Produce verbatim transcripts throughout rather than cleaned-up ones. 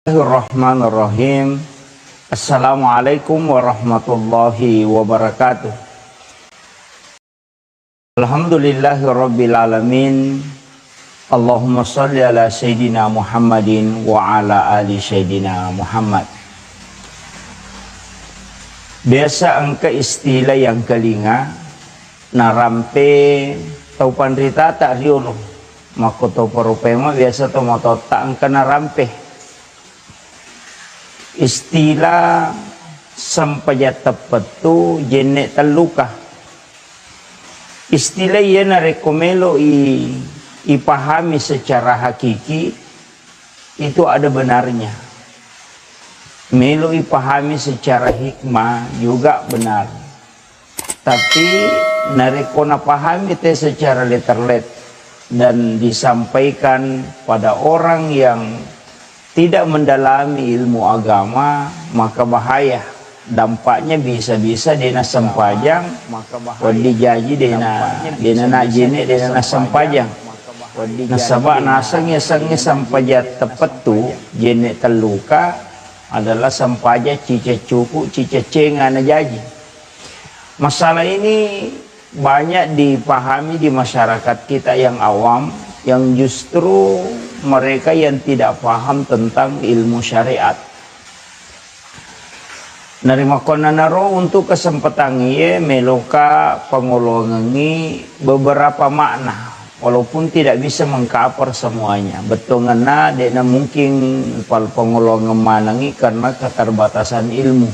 Bismillahirrahmanirrahim. Assalamualaikum warahmatullahi wabarakatuh. Alhamdulillahirabbil alamin. Allahumma shalli ala sayyidina Muhammadin wa ala ali sayyidina Muhammad. Biasa engka istilah yang kelinga narampe tau panritata riolo. Makko to paropema biasa to matotta engka narampe. Istilah sempajang teppettu jenne telluka. Istilah iya narekko melo i-, ipahami secara hakiki, itu ada benarnya. Melo ipahami secara hikmah juga benar. Tapi narekko napahami te secara letterlet dan disampaikan pada orang yang tidak mendalami ilmu agama, maka bahaya. Dampaknya bisa-bisa dena sempajang, wedding jaji dena, dena najene, dena nasempajang. Nasaba naseng yasengnge sempajang teppettu, jenne telluka adalah sempajang ciceccuku, ciceccenga najaji. Masalah ini banyak dipahami di masyarakat kita yang awam, yang justru mereka yang tidak paham tentang ilmu syariat. Narimakkuannanaro untuk kesempatan iye meloka pangoloangengngi beberapa makna, walaupun tidak bisa mengcover semuanya. Bettuangenna de'na mungkin pal-, pangoloangeng manengngi karena keterbatasan ilmu.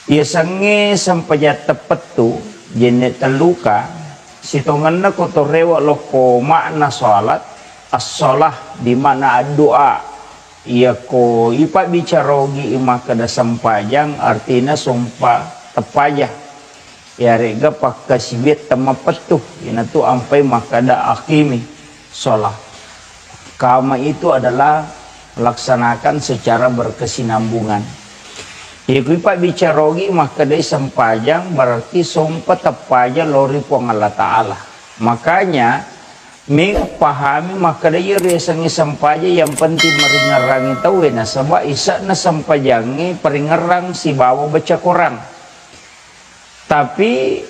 Yasengnge sempajang teppettu, jenne telluka, sitongenna ko to rewe lokko makna salat, as-shalah, di makna addu'a. Iyako ipabbicara ogi makkeda sempajang, artina sompa teppaja. Iyaregga pakkasiwiang temmapettu, inatu ampai makkeda aqimi shalah. Kama itu adalah laksanakan secara berkesinambungan. Iyako ipabbicara ogi makkedai sempajang, berarti sompa teppaja lao ri Puang Allah Ta'ala. Makanya, mega pahami makkeda iyaro yasengnge sempajang yang penting maringerrangi tauwe, nasaba ise'na sempajangnge paringerrang sibawa baca Quran. Tapi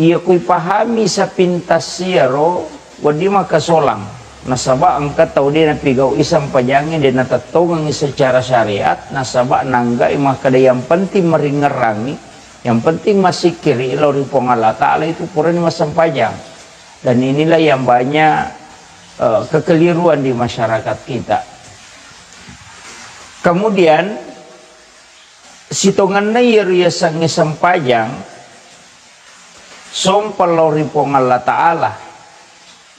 iya kui pahami sapintas iyaro, wedding makkasolang. Nasaba engka tau de napigau'i sempajangnge, de natettongengngi secara syariat, nasaba nanggai makkeda yang penting maringerrangi, yang penting massikkiri lao ri Puang Allah Ta'ala itu purani massempajang. Dan inilah yang banyak, eh, kekeliruan di masyarakat kita. Kemudian, sitongenna iyaro yasengnge sempajang, sompa lao ri Puang Allah Ta'ala,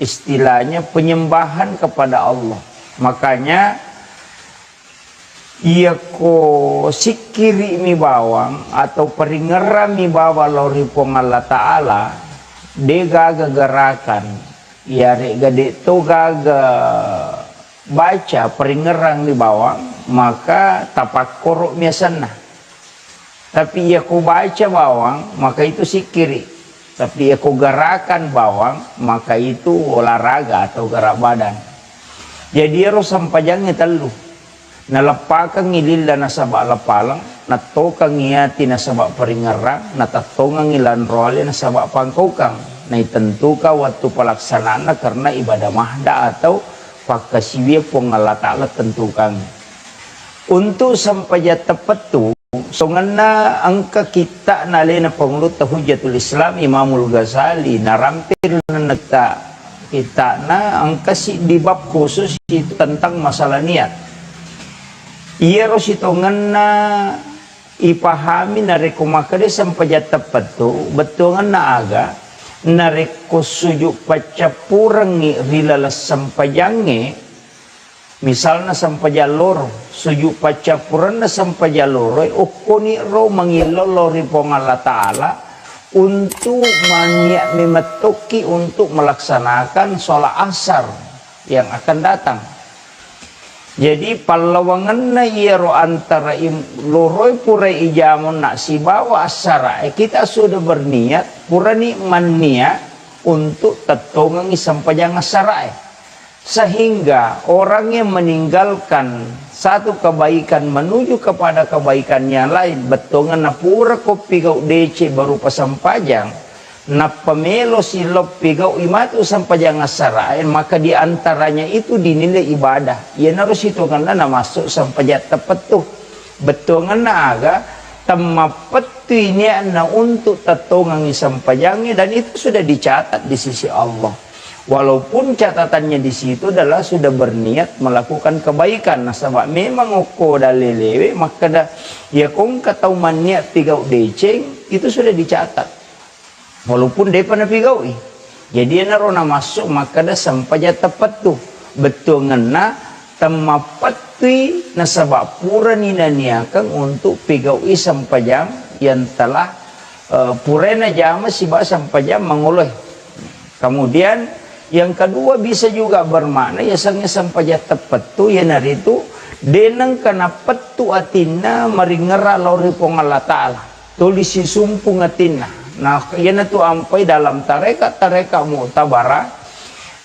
istilahnya penyembahan kepada Allah. Makanya, iyako sikkiri'mi bawang atau paringerrami bawang lao ri Puang Allah Ta'ala, de gaga gerakan, iyaregga de to gaga baca paringerrang ri bawang, maka tapakkoro'mi asenna. Tapi iyako baca bawang, maka itu sikkiri. Tapi iyako gerakan bawang, maka itu olahraga atau gerak badan. Jadi iyaro sempajangnge tellu. Naleppakengngi lilla nasaba lapaleng, nattokengngi ati nasaba paringerrang, natettongengngi lanroale nasaba pangkaukang. Naitentuka wattu palaksananna karena ibadah mahda atau pakkasiwiang Puang Allah Ta'ala tentukangngi. Untuk sempajang teppettu, songenna engka kitta'na alena Pangulutta Hujjatul Islam Imamul Ghazali, narampe ri lalenna kitta-, kitta'na engka siddi bab khusus itu tentang masalah niat. Iyaro sitongenna ipahami narekko makkeda sempajang teppettu, bettuangenna aga, narekko sujud paccappurengngi ri laleng sempajangnge, misalna sempajang loro, sujud paccappurenna sempajang loroe, okkoni ro mangillau lao ri Puang Allah Ta'ala untuk manniat memettokki untuk melaksanakan sholat asar yang akan datang. Jadi, pallawangenna iyaro antara im-, loroe pura ijamonna sibawa assarae, kita sudah berniat, purani manniat untuk tettongengngi sempajang assarae. Sehingga orang yang meninggalkan satu kebaikan menuju kepada kebaikan yang lain, bettuangenna pura ko pigau deceng berupa sempajang, nappa melo siloppi gau'i matu sempajang assara'e, maka di antaranya itu dinilai ibadah. Iyanaro sitongenna namassu sempajang teppettu. Bettuangenna aga? Temmappettui niatna untuk tettongengi sempajangnge, dan itu sudah dicatat di sisi Allah. Walaupun catatannya di situ adalah sudah berniat melakukan kebaikan. Nasaba memang okko dalelewe makkeda, iya kongka tau manniat pigau deceng, itu sudah dicatat. Walaupun depa napigau'i. Jadi, iyanaro namassu makkeda sempajang teppettu. Bettuangenna temmappettui nasaba purani naniakeng untuk pigau'i sempajang yang telah, eh, purai najama sibawa sempajang mangoloe. Kemudian yang kedua bisa juga bermakna yasengnge sempajang teppettu, iyanaritu denengka napettu atinna maringerra lao ri Puang Allah Ta'ala. Tuli sisumpung atinna. Nah, iyanatu ampai dalam tarekat-tarekat mu'tabarah,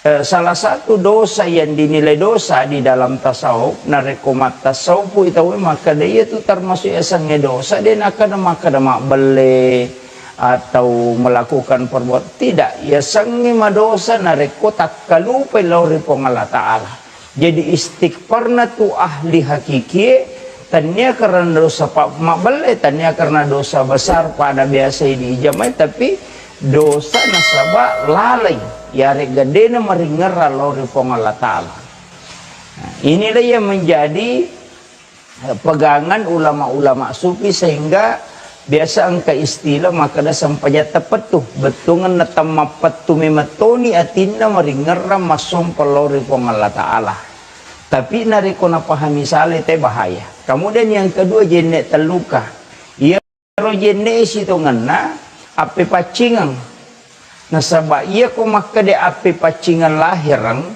eh, salah satu dosa yang dinilai dosa di dalam tasawuf, narekko mattasawufu tauwe makkeda iyatu termasuk yasengnge dosa, de nakkeda makkeda mabbelle atau melakukan perbuatan. Tidak, yasengnge madosa narekko takkalupai lao ri Puang Allah Ta'ala. Jadi, istighfarna tu ahli hakikie, tania karena dosa pa-, mabbelle, tania karena dosa besar pada biasa diijamai, tapi dosa nasaba lalai, yaregga dena maringerra lao ri Puang Allah Ta'ala. Nah, inilah yang menjadi, eh, pegangan ulama-ulama sufi, sehingga biasa engka istilah makkeda sempajang teppettu, bettuangenna temmappettu memettoni atinna maringerrang massompa lao ri Puang Allah Ta'ala. Tapi narekko napahami salai, te bahaya. Kemudian yang kedua, jenne telluka. Iyaro jenne sitongenna appepaccingeng. Nasaba iyako makkeda appepaccingeng lahireng,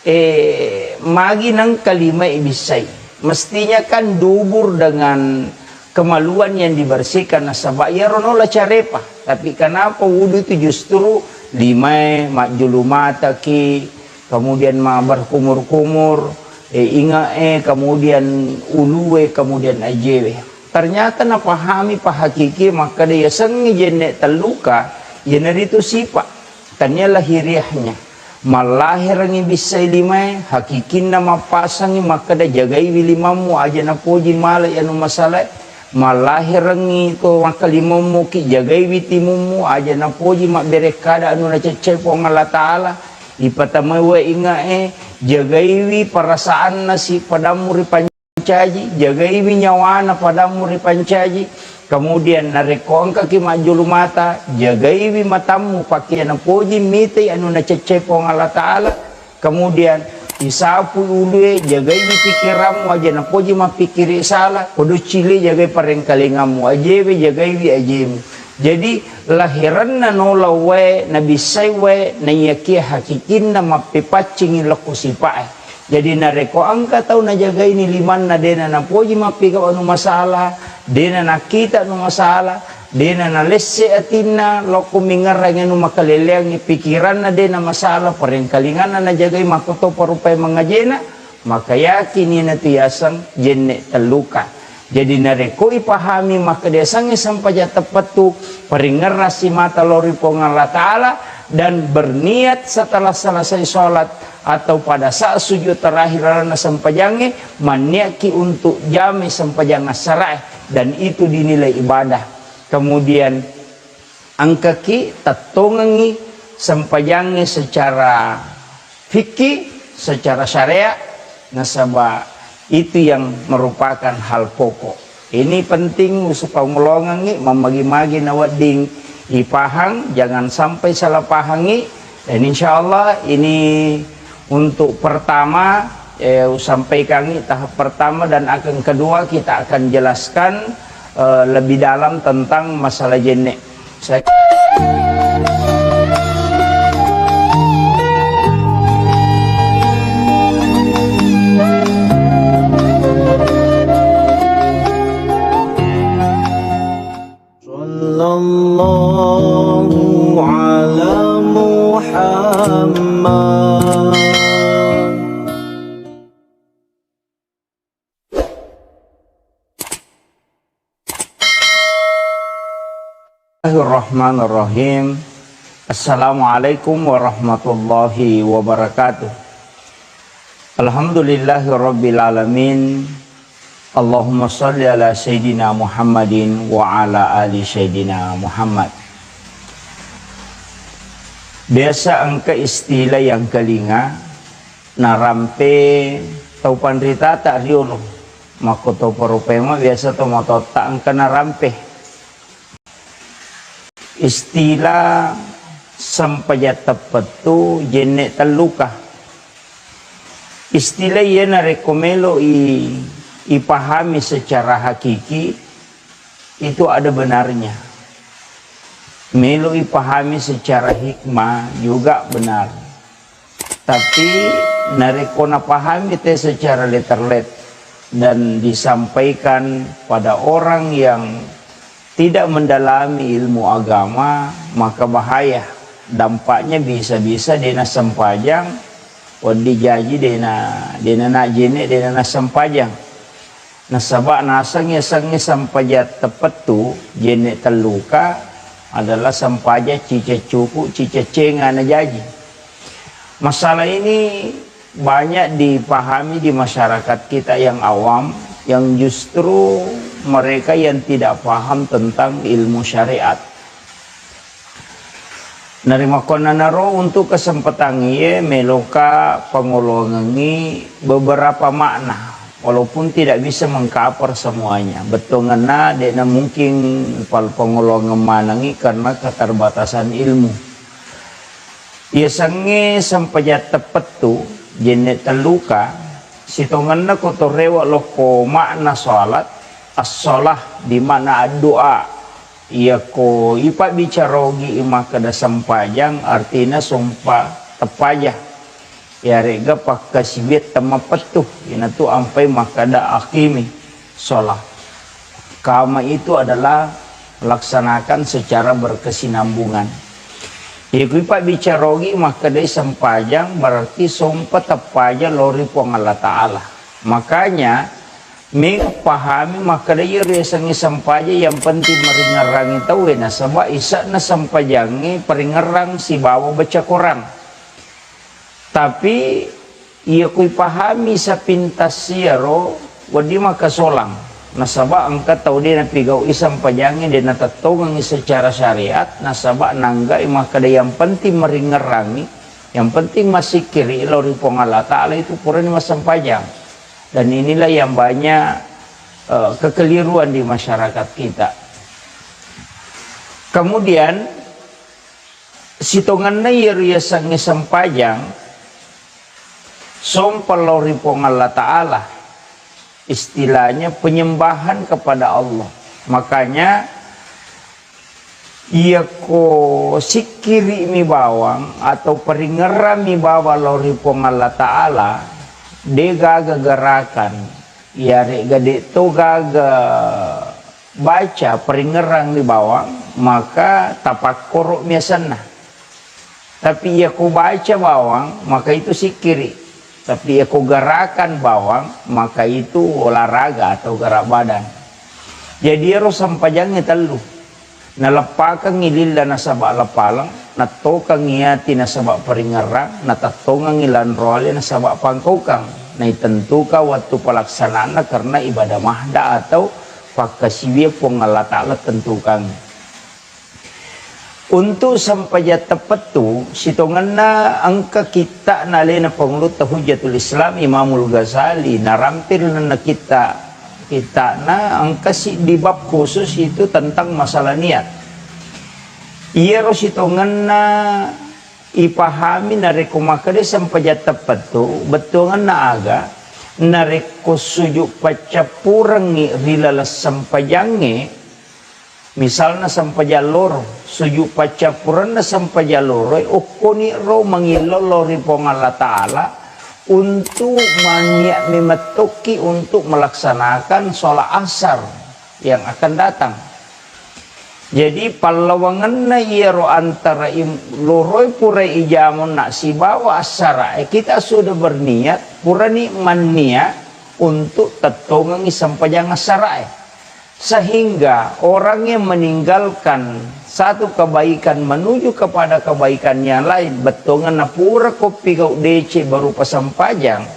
eh, magi nengka limae bissai. Mestinya kan dubur dengan kemaluan yang dibersihkan, nasaba iyaro nola carepa. Tapi kenapa wudu itu justru limae, majjulu mataki, kemudian ma berkumur-kumur, eh, ingae, kemudian ulue, kemudian ajewe. Ternyata napahami pahakiki makkeda yasengnge jenne telluka, iyanaritu sipa, tania lahiriahnya. Mallahirengngi bissai limae, hakikinna mappasangngi makkeda jagaiwi limammu, aja napoji mala anu masalae. Mallahirengngi to makkalimammuki, jagaiwi timummu, aja napoji mabbere kada anu naceccai Puang Allah Ta'ala. Ipatamai wae ingae, jagaiwi perasaanna si padammu ri pancaji, jagaiwi nyawana padammu ri pancaji. Kemudian narekko engkaki majjulu mata, jagaiwi matammu, pakkeda napoji mitai anu naceccai Puang Allah Ta'ala. Kemudian isapui ulue, jagaiwi pikirammu, aja napoji mappikkiri sala. Kodo cile, jagai parengkalingammu, ajewe, jagaiwi ajemu. Jadi, lahiranna nola wae, nabissai wae, naiyakia hakikinna mappepaccingi lokko sipae. Jadi, narekko engka tau najagaini limanna, dena napoji mappigau anu masalah, dena nakkita anu masalah, dena nalesse atinna lokko mingerrangi anu makaleleangngi, pikiranna dena masalah, parengkalinganna najagai, makkotopa rupai mangajena, maka yakini natu yaseng jenne telluka. Jadi, narekko ipahami makkeda yasengnge sempajang teppettu, paringerrang simata lao ri Puang Allah Ta'ala, dan berniat setelah selesai sholat atau pada saat sujud terakhir lalenna sempajangnge, manniakki untuk jamai sempajang assarae, dan itu dinilai ibadah. Kemudian engkaki tettongengngi sempajangnge secara fikih, secara syariat, nasaba itu yang merupakan hal pokok. Ini penting supaya ngolongengngi, mammagi-magi nawedding ipahang, jangan sampai salah pahangngi. Dan insya Allah ini untuk pertama, eh, usampaikangngi tahap pertama, dan akan kedua kita akan jelaskan, eh, lebih dalam tentang masalah jenne. Saya Sallallahu ala Muhammad. Bismillahirrahmanirrahim. Assalamualaikum warahmatullahi wabarakatuh. Alhamdulillahirabbil alamin. Allahumma shalli ala sayyidina Muhammadin wa ala ali sayyidina Muhammad. Biasa engka istilah yang kelinga narampe tau panritata riolo. Makko to paropema biasa to matotta engka narampe. Istilah sempajang teppettu jenne telluka. Istilah iya narekko melo i, ipahami secara hakiki, itu ada benarnya. Melo ipahami secara hikmah juga benar. Tapi narekko napahami te secara letterlet dan disampaikan pada orang yang tidak mendalami ilmu agama, maka bahaya. Dampaknya bisa-bisa dena sempajang, wedding jaji dena, dena najene, dena nasempajang. Nasaba naseng yasengnge sempajang teppettu, jenne telluka adalah sempajang ciceng cuku, ciceng cenga najaji. Masalah ini banyak dipahami di masyarakat kita yang awam, yang justru mereka yang tidak paham tentang ilmu syariat. Narimakkuannanaro untuk kesempatan iye meloka pangoloangengngi beberapa makna, walaupun tidak bisa mengcover semuanya. Bettuangenna de'na mungkin pal-, pangoloangeng manengngi karena keterbatasan ilmu. Yasengnge sempajang teppettu, jenne telluka, sitongenna ko torewa lokko makna salat, as-shalah di makna addu'a. Iyako ipabbicara ogi makkeda sempajang, artina sompa teppaja. Iyaregga pakkasiwiang temmappettu, inatu ampai makkeda aqimi shalah. Kama itu adalah laksanakan secara berkesinambungan. Iyako ipabbicara ogi makkedai sempajang, berarti sompa teppaja lao ri Puang Allah Ta'ala. Makanya, Mega pahami makkeda iyaro yasengnge sempajang yang penting maringerrangi tauwe, nasaba ise'na sempajangnge paringerrang sibawa baca Quran. Tapi iya kui pahami sepintas iyaro wedding makkasolang, nasaba engka tau de napigau'i sempajangnge, de natettongengngi secara syariat, nasaba nanggai makkeda yang penting maringerrangi, yang penting massikkiri lao ri Puang Allah Ta'ala itu purani massempajang. Dan inilah yang banyak, eh, kekeliruan di masyarakat kita. Kemudian, sitongenna iyaro yasengnge sempajang, sompa lao ri Puang Allah Ta'ala, istilahnya penyembahan kepada Allah. Makanya, iyako sikkiri'mi bawang atau paringerrami bawang lao ri Puang Allah Ta'ala, de gaga gerakan, iyare'ga de to gaga baca paringerrang ri bawang, maka tapakkoro'mi asenna. Tapi iyako baca bawang, maka itu sikkiri. Tapi iyako gerakan bawang, maka itu olahraga atau gerak badan. Jadi iyaro sempajangnge tellu. Naleppakengngi lilla nasaba lapaleng, nattokengngi ati nasaba paringerrang, natettongengngi lanroale nasaba pangkaukang. Naitentukan waktu pelaksanaanna karena ibadah mahda atau pakkasiwiang Puang Allah Ta'ala tentukan. Untuk sempajang teppettu, sitongenna engka kitta'na alena Pangulutta Hujjatul Islam Imamul Ghazali, narampir nenna kitta', kitta'na engka siddi bab khusus itu tentang masalah niat. Iyaro sitongenna ipahami narekko makkeda sempajang teppettu, bettuangenna aga, narekko sujud paccappurengngi ri laleng sempajangnge, Misalna sempajang loro, sujud paccappurenna sempajang loroe, okkoni'ro mangillau lao ri Puang Allah Ta'ala untuk manniat memettokki untuk melaksanakan sholat asar yang akan datang. Jadi, pallawangenna iyaro antara im-, loroe pura ijamonna sibawa assarae, kita sudah berniat, purani manniat untuk tettongengi sempajang assarae. Sehingga orang yang meninggalkan satu kebaikan menuju kepada kebaikan yang lain, bettuangenna pura ko pigau deceng berupa sempajang,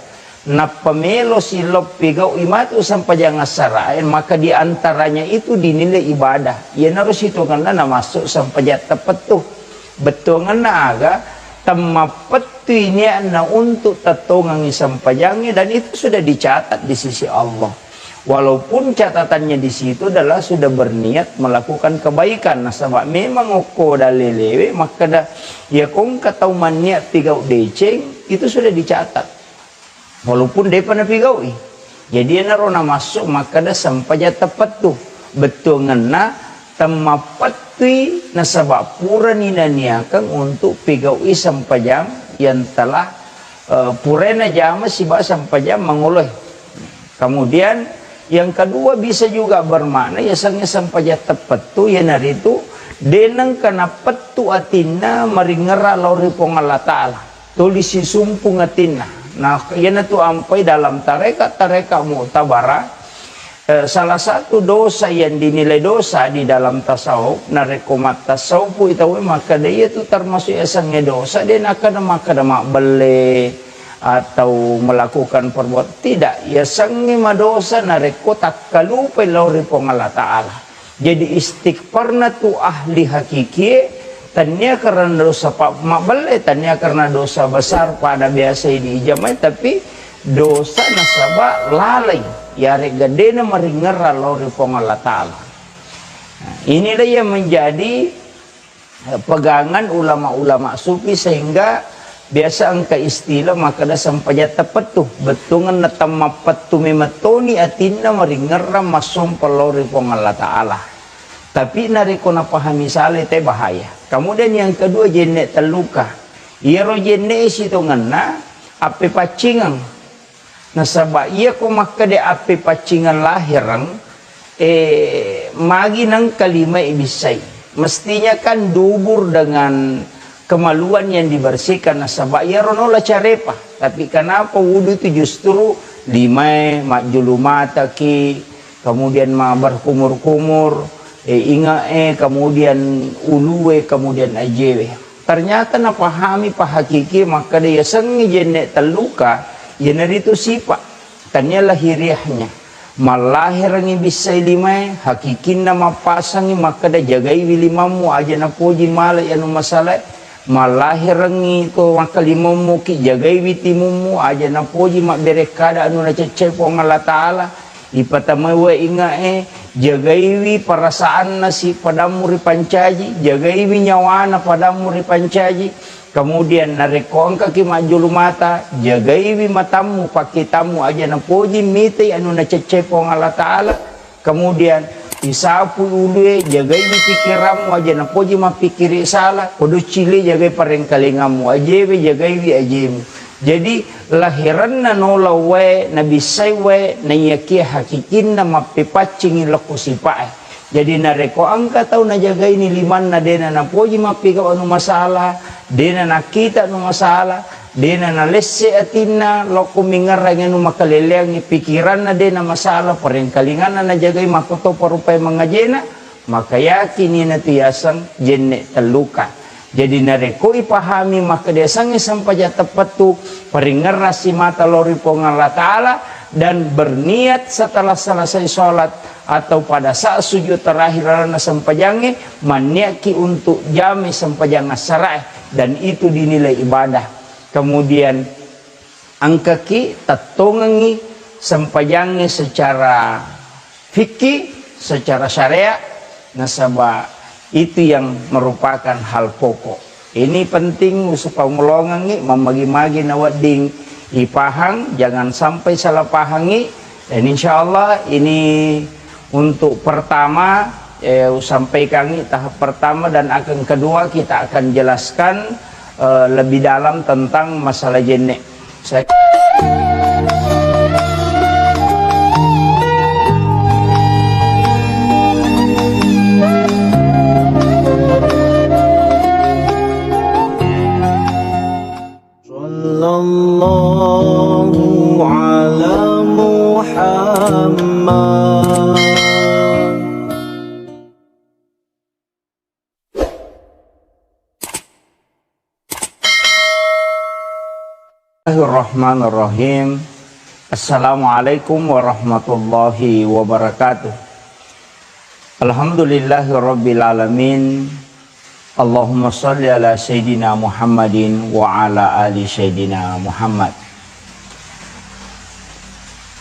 nappa melo siloppi gau imatu sempajang assarae, maka di antaranya itu dinilai ibadah. Iyanaro sitongenna namasuk sempajang tepettu. Bettuangenna aga, temmappettui niatna untuk tettongengi sempajangnge, dan itu sudah dicatat di sisi Allah. Walaupun catatannya di situ adalah sudah berniat melakukan kebaikan. Nasaba memang okko dalelewe makkeda, iya kongka tau manniat pigau deceng, itu sudah dicatat. Walaupun depa napigau'i. Jadi, iyanaro namassu makkeda sempajang tepettu. Bettuangenna temmappettui nasaba purani naniakeng untuk pigau'i sempajang yang telah, eh, purai najama sibawa sempajang mangoloe. Kemudian yang kedua bisa juga bermakna yasengnge sempajang tepettu, iyanaritu denengka napettu atinna maringerra lao ri Puang Allah Ta'ala. Tuli sisumpung atinna. Nah, iyanatu ampai dalam tarekat-tarekat mu'tabarah, eh, salah satu dosa yang dinilai dosa di dalam tasawuf, narekko mattasawufu tauwe makkeda iyatu termasuk yasengnge dosa, de nakkeda makkeda mabbelle atau melakukan perbuatan. Tidak, yasengnge madosa narekko takkalupai lao ri Puang Allah Ta'ala. Jadi, istighfarna tu ahli hakikie, tania karena dosa pa-, mabbelle, tania karena dosa besar pada biasa diijamai, tapi dosa nasaba lalai, yaregga dena maringerra lao ri Puang Allah Ta'ala. Nah, inilah yang menjadi, eh, pegangan ulama-ulama sufi, sehingga biasa engka istilah makkeda sempajang tepettu, bettuangenna temmappettu memettoni atinna maringerrang massompa lao ri Puang Allah Ta'ala. Tapi narekko napahami salai, te bahaya. Kemudian yang kedua, jenne telluka. Iyaro jenne sitongenna appepaccingeng. Nasaba iyako makkeda appepaccingeng lahireng, eh, magi nengka limae bissai. Mestinya kan dubur dengan kemaluan yang dibersihkan, nasaba iyaro nola carepa. Tapi kenapa wudu itu justru limae, majjulu mataki, kemudian ma berkumur-kumur, eh, ingae, kemudian ulue, kemudian ajewe. Ternyata napahami pahakiki makkeda yasengnge jenne telluka, iyanaritu sipa, tania lahiriahnya. Mallahirengngi bissai limae, hakikinna mappasangngi makkeda jagaiwi limammu aja napoji mala iyanu masalae. Mallahirengngi to makkalimammu ki, jagaiwi timummu aja napoji mabbere kada anu naceccai Puang Allah Ta'ala. Ipatamai wae ingae, jagaiwi perasaanna si padammu ripancaji, jagaiwi nyawana padammu ripancaji. Kemudian narekko engkaki majjulu mata, jagaiwi matammu, pakkitammu aja napoji mitai anu naceccai Puang Allah Ta'ala. Kemudian isapui ulue, jagaiwi pikirammu aja napoji mappikkiri sala, kodo cili jagai parengkalingammu, ajewe jagaiwi ajemu. Jadi, lahiranna nola wae, nabissai wae, naiyakia hakikinna mappepaccingi lokko sipae. Jadi, narekko engka tau najagaini limanna, dena napoji mappigau anu masalah, dena nakkita anu masalah, dena nalesse atinna lokko mingerrangi anu makaleleangngi, pikiranna dena masalah, parengkalinganna najagai, makkotopa rupai mangajena, maka yakini natu yaseng jenne telluka. Jadi, narekko ipahami makkeda yasengnge sempajang teppettu, paringerrang simata lao ri Puang Allah Ta'ala, dan berniat setelah selesai sholat atau pada saat sujud terakhir lalenna sempajangnge, manniakki untuk jamai sempajang assarae, dan itu dinilai ibadah. Kemudian, engkaki tettongengngi sempajangnge secara fikih, secara syariat, nasaba itu yang merupakan hal pokok. Ini penting supaya mulongengngi, mammagi-magi nawedding ipahang, jangan sampai salah pahangngi. Dan insya Allah ini untuk pertama, eh, usampaikangngi tahap pertama, dan akan kedua kita akan jelaskan, eh, lebih dalam tentang masalah jenne. Saya Sallallahu ala Muhammad. Bismillahirrahmanirrahim. Assalamualaikum warahmatullahi wabarakatuh. Alhamdulillahirabbil alamin. Allahumma shalli ala Sayyidina Muhammadin wa ala ali Sayyidina Muhammad.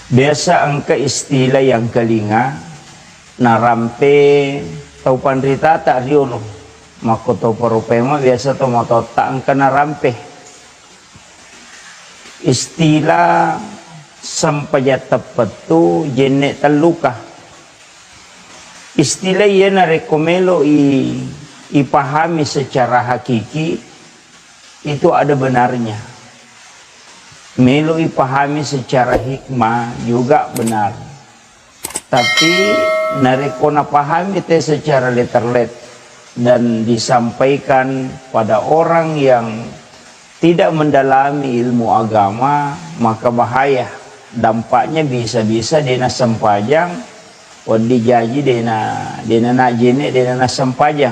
Biasa engka istilah yang kelinga narampe tau panritata riolo. Makko to parupaima biasa to matotta engka narampe. Istilah sempajang teppettu jenne telluka. Istilah iya narekko melo i, ipahami secara hakiki, itu ada benarnya. Melo ipahami secara hikmah juga benar. Tapi narekko napahami te secara letterlet dan disampaikan pada orang yang tidak mendalami ilmu agama, maka bahaya. Dampaknya bisa-bisa dena sempajang, wedding jaji dena, dena najene, dena nasempajang.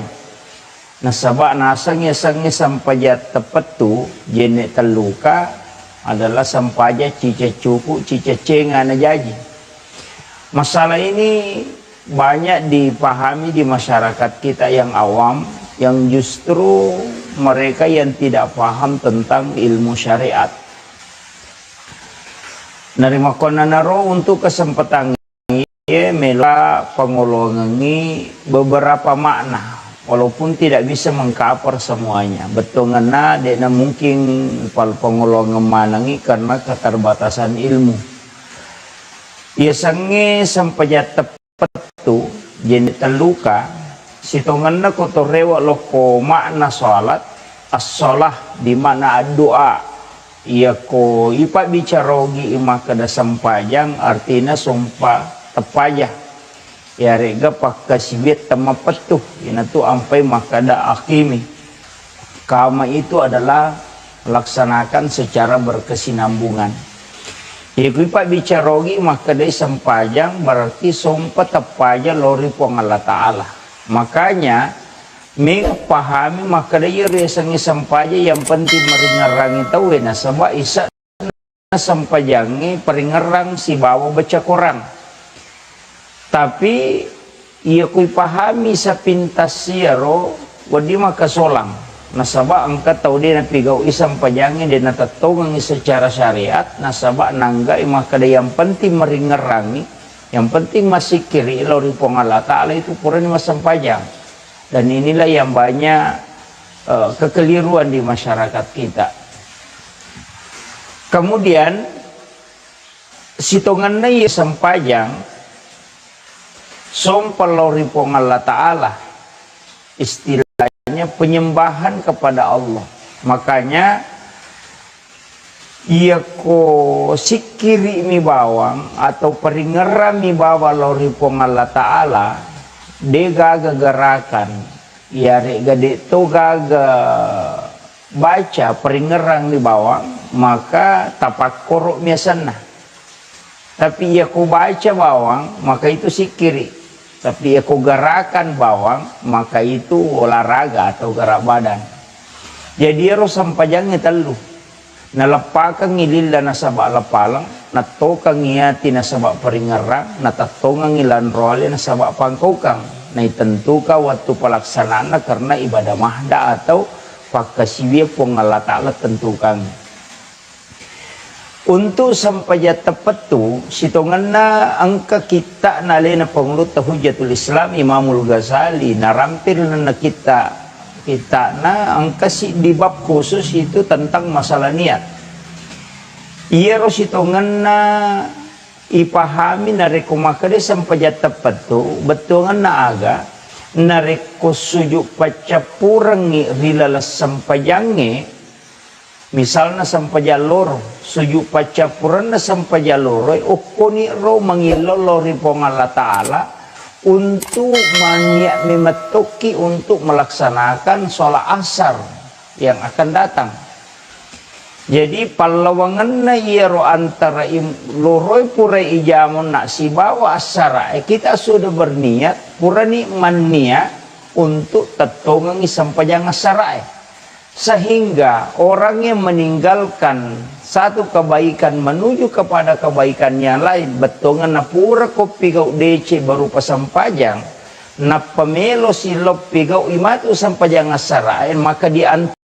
Nasaba naseng yasengnge sempajang teppettu, jenne telluka adalah sempajang ciceng cuku, ciceng cenga najaji. Masalah ini banyak dipahami di masyarakat kita yang awam, yang justru mereka yang tidak paham tentang ilmu syariat. Narimakkuannanaro untuk kesempatan Iye mela pangolongengngi beberapa makna, walaupun tidak bisa mengcover semuanya. Bettuangenna de'na mungkin pal-, pangolongeng manengngi karena keterbatasan ilmu. Yasengnge sempajang teppettu, jenne telluka, sitongenna ko torewe lokko makna salat, as-shalah, di makna addu'a. Iyako ipabbicara ogi makkeda sempajang, artina sompa teppaja. Iyare'ga pakkasiwiang temmapettu, iyanatu ampai makkeda akimi. Kama itu adalah laksanakan secara berkesinambungan. Iyako ipabbicara ogi makkedai sempajang, berarti sompa teppaja lao ri Puang Allah Ta'ala. Makanya, Mega pahami makkeda iyaro yasengnge sempajang yang penting maringerrangi tauwe, nasaba ise'na sempajangnge paringerrang sibawa baca Quran. Tapi iya kui pahami sapintas iyaro wedding makkasolang. Nasaba engka tau de napigau'i sempajangnge, de natettongengngi secara syariat, nasaba nanggai makkeda yang penting maringerrangi, yang penting massikkiri lao ri Puang Allah Ta'ala itu purani massempajang. Dan inilah yang banyak, eh, kekeliruan di masyarakat kita. Kemudian, sitongenna iya sempajang, sompa lao ri Puang Allah Ta'ala, istilahnya penyembahan kepada Allah. Makanya, iyako sikkiri'mi bawang atau paringerrangmi bawang lao ri Puang Allah Ta'ala, de gaga gerakan, iyare'ga de to gaga baca paringerrangmi bawang, maka tapakkoro'mi asenna. Tapi iya ko baca bawang, maka itu sikkiri. Tapi iya ko gerakan bawang, maka itu olahraga atau gerak badan. Jadi iyaro sempajangnge tellu. Naleppakengngi lilla nasaba lepaleng, nattokengngi ati nasaba paringerrang, natettongengngi lanroale nasaba pangkaukang. Naitentuka wattu pelaksanaanna karena ibadah mahda atau pakkasiwiang Puang Allah Ta'ala tentukangngi. Untuk sempajang teppettu, sitongenna engka kitta'na alena Pangulutta Hujjatul Islam Imamul Ghazali, narampe ri lalenna kitta-, kitta'na engka siddi bab khusus itu tentang masalah niat. Iyaro sitongenna ipahami narekko makkeda sempajang teppettu, bettuangenna aga, narekko sujud paccappurengngi ri laleng sempajangnge, Misalna sempajang loro, sujud paccappurenna sempajang loroe, okkoni ro mangillau lao ri Puang Allah Ta'ala untuk manniat memettokki untuk melaksanakan sholat asar yang akan datang. Jadi, pallawangenna iyaro antara im-, loroe pura ijamonna sibawa assarae, kita sudah berniat, purani manniat untuk tettongengi sempajang assarae. Sehingga orang yang meninggalkan satu kebaikan menuju kepada kebaikan yang lain. Bettuanna pura ko pigau deceng berupa sempajang, nappa melo silong pigau imatu sempajang assarae, maka diantu